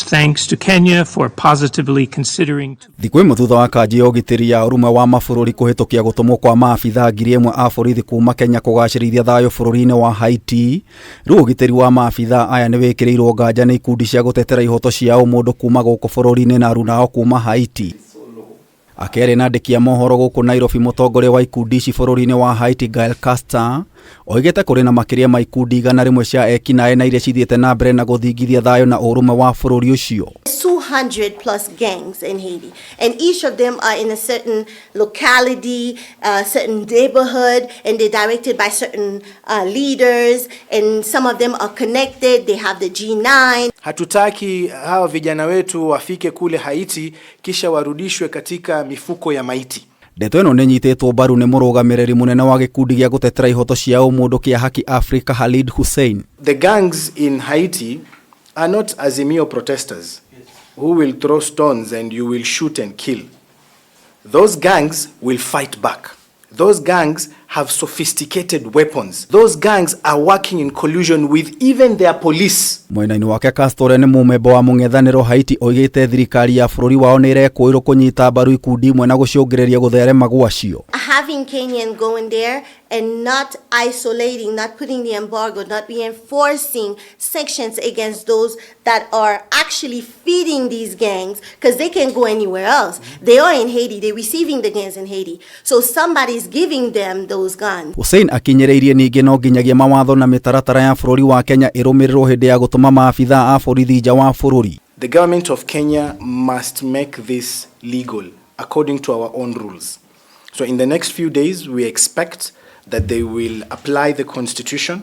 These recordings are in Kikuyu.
Thanks to Kenya for positively considering Thikũ ĩmwe thutha wa kanjũ ya ũgitĩri ya ũrũmwe wa mabũrũri kũhĩtũkia gũtũmwo kwa maabithaa 1,000 a borithi kuma Kenya kũgacĩrithia thayũ bũrũri-inĩ wa Haiti, rĩu ũgitĩri wa maabithaa aya nĩ wĩkĩrĩirwo nganja nĩ ikundi cia gũtetera ihoto cia ũmũndũ kuma gũkũ bũrũri-inĩ na arunao kuma Haiti. Akĩaria na andĩki a mohoro gũkũ Nairobi, mũtongoria wa ikundi ici bũrũri-inĩ wa Haiti Gael Castor oigĩte kũrĩ na makĩria ma ikundi 100 cia ekinaĩ na iria cithiĩte na mbere na gũthingithia thayũ na ũrũmwe wa bũrũri ũcio. 200 plus gangs in Haiti, and each of them are in a certain locality, a certain neighborhood, and they're directed by certain leaders, and some of them are connected. They have the G9. Hatutaki hawa vijana wetu wafike kule Haiti kisha warudishwe katika mifuko ya maiti. Ndeto ĩno nĩ nyitĩtwo mbaru nĩ mũrũgamĩrĩri mũnene wa gĩkundi gĩa gũtetera ihoto cia ũmũndũ kĩa Haki Africa Khalid Hussein. The gangs in Haiti are not Azimio protesters who will throw stones and you will shoot and kill. Those gangs will fight back. Those gangs have sophisticated weapons. Those gangs are working in collusion with even their police. Mwena-inĩ wake Castor nĩ mũmemba wa mũng'ethanĩro Haiti oigĩte thirikari ya bũrũri wao nĩ ĩrekũĩrwo kũnyita mbaru ikundi imwe na gũcũngĩrĩria gũtherema gwacio. Having Kenyan going there and not isolating, not putting the embargo, not reinforcing sanctions against those that are actually feeding these gangs, because they can go anywhere else. They are in Haiti, they're receiving the gangs in Haiti. So somebody's giving them those guns. Hussein akinyĩrĩirie ningĩ no nginyagia mawatho na mĩtaratara ya bũrũri wa Kenya ĩrũmĩrĩrwo hĩndĩ ya gũtũma maabithaa a borithi nja wa bũrũri. The government of Kenya must make this legal according to our own rules. So in the next few days, we expect that they will apply the constitution,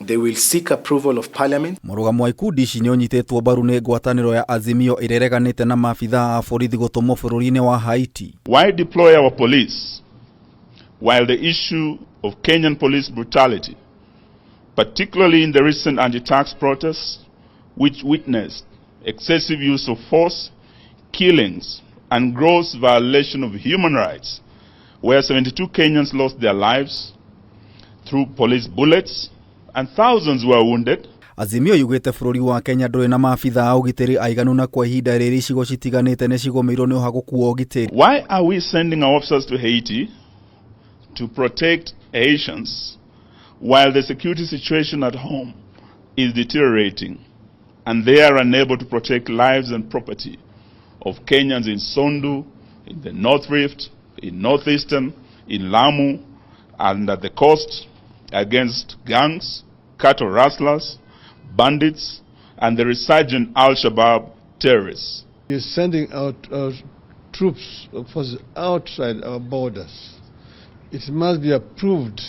they will seek approval of parliament. Mũrũgamo wa ikundi ici nĩ ũnyitĩtwo mbaru nĩ ngwatanĩro ya Azimio ĩrĩa ĩreganĩte na maabithaa a borithi gũtũmwo bũrũri-inĩ wa Haiti. Why deploy our police while the issue of Kenyan police brutality, particularly in the recent anti-tax protests, which witnessed excessive use of force, killings, and gross violation of human rights, where 72 Kenyans lost their lives through police bullets and thousands were wounded? Azimio yugĩte bũrũri wa Kenya ndũrĩ na maabithaa a ũgitĩri aiganu na kwa ihinda rĩrĩ icigo citiganĩte nĩ cigũmĩirwo nĩ ũhagũku wa ũgitĩri. Why are we sending our officers to Haiti to protect Haitians while the security situation at home is deteriorating and they are unable to protect lives and property of Kenyans in Sondu, in the North Rift, in Northeastern, in Lamu, and at the coast against gangs, cattle rustlers, bandits, and the resurgent Al-Shabaab terrorists? Is sending out troops of forces outside our borders. It must be approved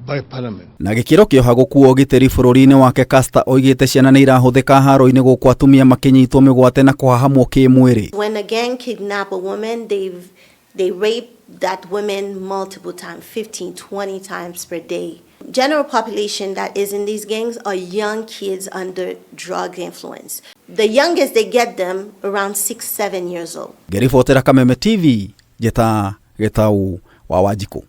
by parliament. Na gĩkĩro kĩa ũhagũku wa ũgitĩri bũrũri-inĩ wake, Castor oigĩte ciana nĩ irahũthĩka haro-inĩ gũkũ atumia makĩnyitwo mĩgwate na kũhahamwo kĩmwĩrĩ. When a gang kidnap a woman, they rape that woman multiple times, 15, 20 times per day. General population that is in these gangs are young kids under drug influence. The youngest they get them around 6, 7 years old. Ngĩribotera Kameme TV, njĩta Gĩtau wa Wanjikũ.